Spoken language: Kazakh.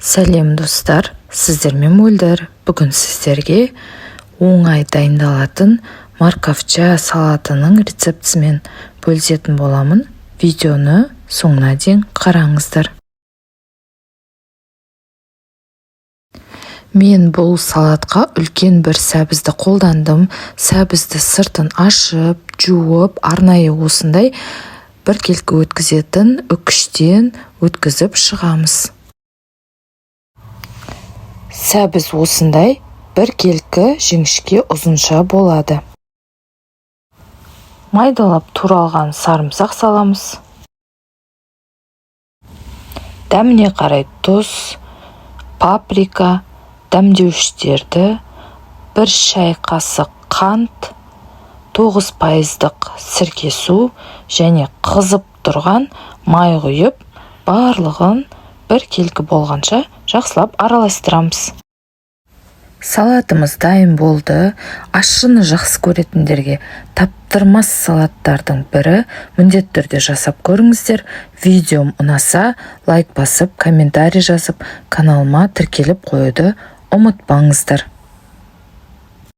Сәлем, достар! Сіздермен Мөлдір. Бүгін сіздерге оңай дайындалатын морковча салатының рецептісімен бөлісетін боламын. Видеоны соңына дейін қараңыздар. Мен бұл салатқа үлкен бір сәбізді қолдандым. Сәбізді сыртын ашып, жуып, арнайы осындай біркелкі өткізетін үкіштен өткізіп шығамыз. Сәбіз осындай біркелкі, жіңішке, ұзынша болады. Майдалап туралған сарымсақ саламыз. Дәміне қарай тұз, паприка, дәмдеуіштерді, 1 шай қасық қант, 9 пайыздық сірке су және қызып тұрған май құйып, барлығын біркелкі болғанша жақсылап араластырамыз. Салатымыз дайын болды. Ащыны жақсы көретіндерге таптырмас салаттардың бірі. Міндетті түрде жасап көріңіздер. Видеом ұнаса, лайк басып, комментарий жазып, каналыма тіркеліп қоюды ұмытпаңыздар.